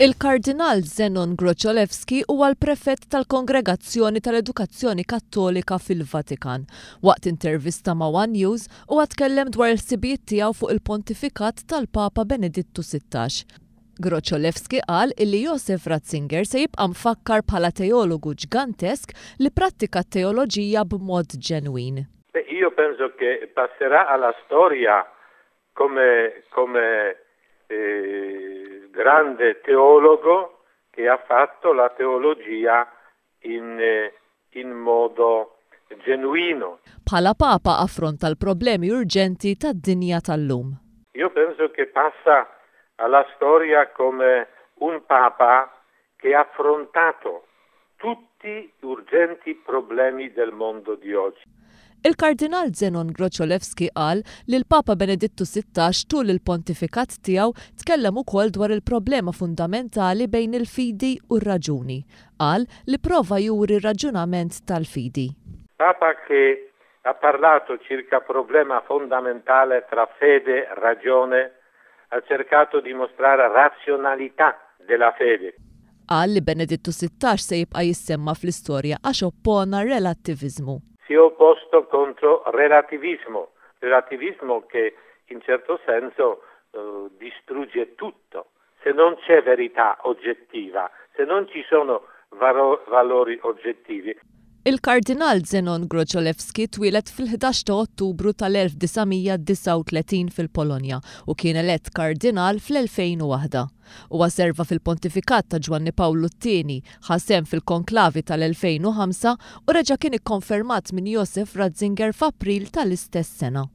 Il-Kardinal Zenon Grocholewski huwa l-Prefett tal-Kongregazzjoni tal-Edukazzjoni Kattolika fil-Vatikan. Waqt intervista ma' one News, huwa tkellem dwar il-ħsibijiet tiegħu fuq il-pontifikat tal-Papa Benedittu 16. Grocholewski qal illi Josef Ratzinger se jibqa' mfakkar bħala teologu ġgantesk li prattika t-teoloġija b'mod ġenwin. Beh, io penso che passerà alla storia come grande teologo che ha fatto la teologia in modo genuino. Bħala Papa affronta l-problemi urġenti tad-dinja tal-lum. Io penso che passa alla storia come un Papa che ha affrontato tutti gli urgenti problemi del mondo di oggi. Il-Kardinal Zenon Grocholewski qal li l-Papa Benedittu 16 tul il-pontifikat tiegħu tkellem ukoll dwar il-problema fundamentali bejn il-fidi u r-raġuni. Qal li prova juri raġunament tal-fidi. Papa che ha parlato circa problema fondamentale tra fede e ragione, ha cercato di mostrare razionalità della fede. Qal li Benedittu 16 se jibqa' jissemma fl-istorja għax oppona relattiviżmu. Si è opposto contro relativismo, relativismo che in certo senso distrugge tutto. Se non c'è verità oggettiva, se non ci sono valori oggettivi. Il-Kardinal Zenon Grocholewski twieled fil-11 ta' Ottubru tal-1939 fil-Polonja u kien elett kardinal fl-2001. Huwa serva fil-pontifikat ta' Ġwanni Pawlu II, ħa sehem fil-konklavi tal-2005 u reġa' kien ikkonfermat minn Josef Ratzinger f'April tal-istess sena.